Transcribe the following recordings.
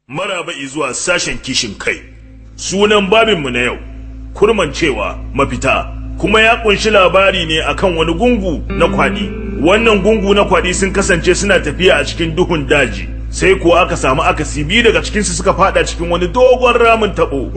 Maraba zuwa sashen kishin kai. Sunan babinmu na yau, kurmancewa mafita, kuma ya kunshi labari ne akan wani gungu na kwadi. Wannan gungu na kwadi sun kasance suna tafiya a cikin duhun daji. Sai kuwa aka samu akasi, biyu daga cikinsu suka fada cikin wani dogon ramin tabo.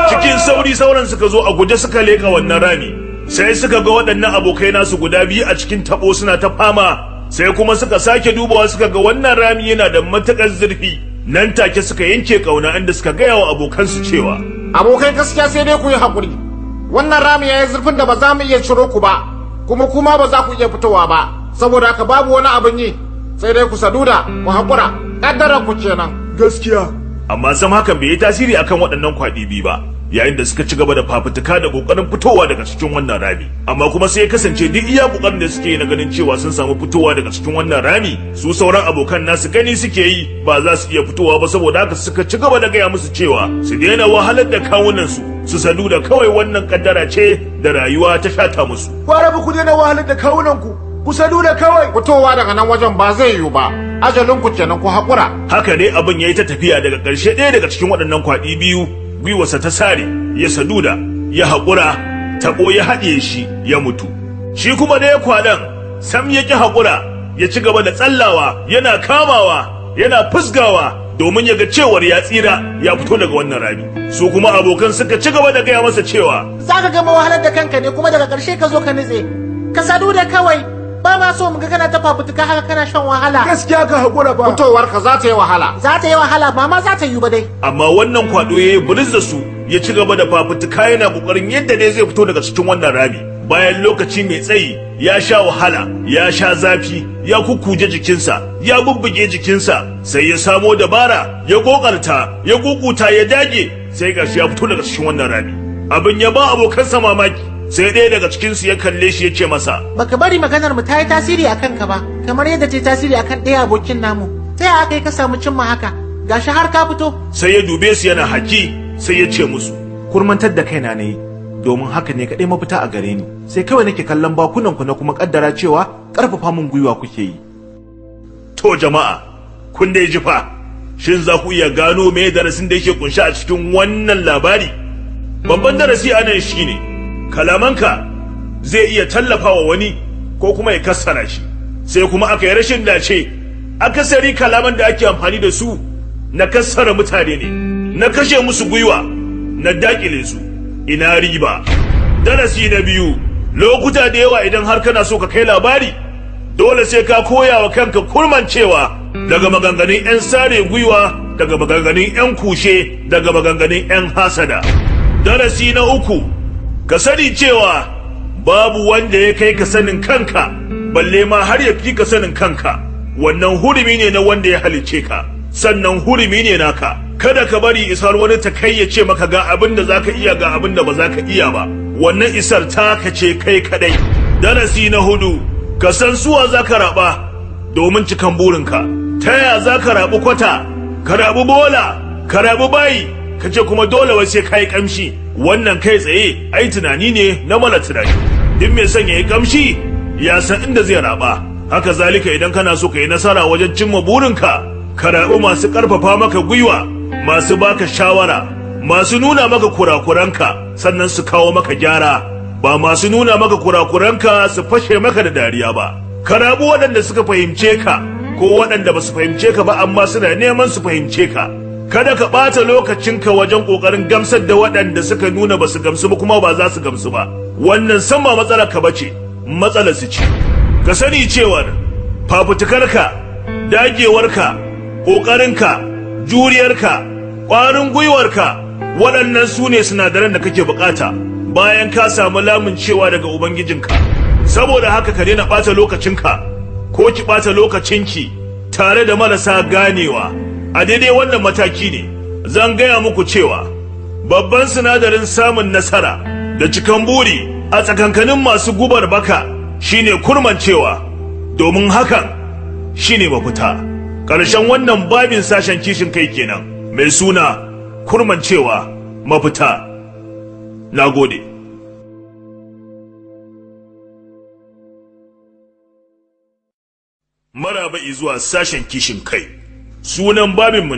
Cikin sauri sauran suka zo a guje suka leka wannan rami. Sai suka ga waɗannan abokai nasu guda biyu a cikin tabo suna ta fama. Sai kuma suka sake dubawa suka ga wannan rami yana da matuƙar zurfi. Nan take suka yanke kauna, inda suka gaya wa abokansu cewa, Abokai, gaskiya sai dai ku yi haƙuri. Wannan rami ya yi zurfin da ba za mu iya ciro ku ba, kuma ba za ku iya fitowa ba. Saboda haka babu wani abin yi, sai dai ku saduda, ku haƙura. Ƙaddarar ku kenan. Gaskiya. Amma sam hakan bai yi tasiri akan waɗannan kwaɗi biyu ba, yayin da suka ci gaba da fafutuka da ƙoƙarin fitowa daga cikin wannan rami. Amma kuma sai ya kasance duk iya ƙoƙarin da suke yi na ganin cewa sun samu fitowa daga cikin wannan rami, su sauran abokan nasu gani suke yi ba za su iya fitowa ba. Saboda haka suka ci gaba da gaya musu cewa su daina wahalar da kawunansu, su sadu da kawai, wannan kaddara ce da rayuwa ta shata musu. Gwara ba ku daina wahalar da kawunanku, ku sadu da kawai. Fitowa daga nan wajen ba zai yiwu ba. Ajalin ku kenan, ku haƙura. Haka ne abin ya yi ta tafiya. Daga ƙarshe ɗaya daga cikin waɗannan kwaɗi biyu gwiwarsa ta sare, ya saduda, ya haƙura, taɓo ya haɗiye shi, ya mutu. Shi kuma ɗaya kwaɗon sam ya ƙi haƙura, ya ci gaba da tsallawa, yana kamawa, yana fusgawa, domin ya ga cewar ya tsira, ya fito daga wannan rami. Su kuma abokan suka ci gaba da gaya masa cewa, Za ka gama wahalar da kanka ne, kuma daga ƙarshe ka zo ka nutse. Ka sadu da kawai, ba ma so mu ga kana ta fafutuka haka kana shan wahala. Gaskiya, ka haƙura ba. Fitowar ka za ta yi wahala. Za ta yi wahala, ba ma za ta yi ba dai. Amma wannan kwado ya yi buris da su, ya ci gaba da fafutuka, yana kokarin yadda ne zai fito daga cikin wannan rami. Bayan lokaci mai tsayi, ya sha wahala, ya sha zafi, ya kukkuje jikinsa, ya bubbuge jikinsa, sai ya samo dabara, ya kokarta, ya kukuta, ya dage, sai gashi ya fito daga cikin wannan rami. Abin ya ba abokansa mamaki. Sai ɗaya daga cikinsu ya kalle shi ya ce masa, Baka bari maganar mu ta yi tasiri a kanka ba, kamar yadda ta yi tasiri akan ɗaya abokin namu. Ta yaya aka yi ka samu cimma haka? Gashi har ka fito. Sai ya dube su yana haki, sai ya ce musu, Kurmantar da kaina na yi, domin haka ne kaɗai mafita a gare ni. Sai kawai nake kallon bakunanku, na kuma ƙaddara cewa ƙarfafa min gwiwa kuke yi. To jama'a, kun dai ji fa, shin za ku iya gano me darasin da yake kunshi a cikin wannan labari? Babban darasi a nan shine, kalamanka zai iya tallafawa wani ko kuma ya kassara shi. Sai kuma aka yi rashin dace, akasari kalaman da ake amfani da su na kassara mutane ne, na kashe musu gwiwa, na dakile su. Ina riba? Darasi na biyu, lokuta da yawa idan har kana so ka kai labari, dole sai ka koya wa kanka kurmancewa daga maganganun 'yan sare gwiwa, daga maganganun 'yan kushe, daga maganganun 'yan hasada. Darasi na uku, ka sani cewa babu wanda ya kai ka sanin kanka, balle ma har ya fi ka sanin kanka. Wannan hurumi ne na wanda ya halicce ka, sannan hurumi ne naka. Kada ka bari isar wani ta kai ya ce maka ga abin da zaka iya, ga abin da ba za ka iya ba. Wannan isar taka ce kai kadai. Darasi na hudu, ka san suwa za ka raba domin cikan burinka. Ta yaya za ka rabu kwata, ka rabu bola, ka rabu bayi, ka ce kuma dole wai sai ka yi kamshi? Wannan kai tsaye ai tunani ne na mara tunani. Duk mai son ya yi kamshi ya san inda zai raba. Haka zalika, idan kana so ka yi nasara wajen cimma burinka, ka rabu masu karfafa maka gwiwa, masu baka shawara, masu nuna maka kurakuranka sannan su kawo maka gyara, ba masu nuna maka kurakuranka su fashe maka da dariya ba. Ka rabu waɗanda suka fahimce ka, ko waɗanda ba su fahimce ka ba amma suna neman su fahimce ka. Kada ka ɓata lokacinka wajen ƙoƙarin gamsar da waɗanda suka nuna ba su gamsu ba kuma ba za su gamsu ba. Wannan san ba matsalar ka bace, matsalar su ce. Ka sani cewar fafutukarka, dagewarka, ƙoƙarinka, juriyarka, ƙwarin gwiwarka, waɗannan su ne sinadaran da kake bukata bayan ka samu lamun cewa daga ubangijinka. Saboda haka ka daina ɓata lokacinka, ko ki ɓata lokacinki, tare da marasa ganewa. A daidai wannan mataki ne zan gaya muku cewa babban sinadarin samun nasara da cikan buri a tsakankanin masu gubar baka shine kurmancewa, domin hakan shine mafita. Ƙarshen wannan babin sashen kishin kai kenan, mai suna kurmancewa mafita. Na gode. Maraba zuwa sashen kishin kai. Sunan babinmu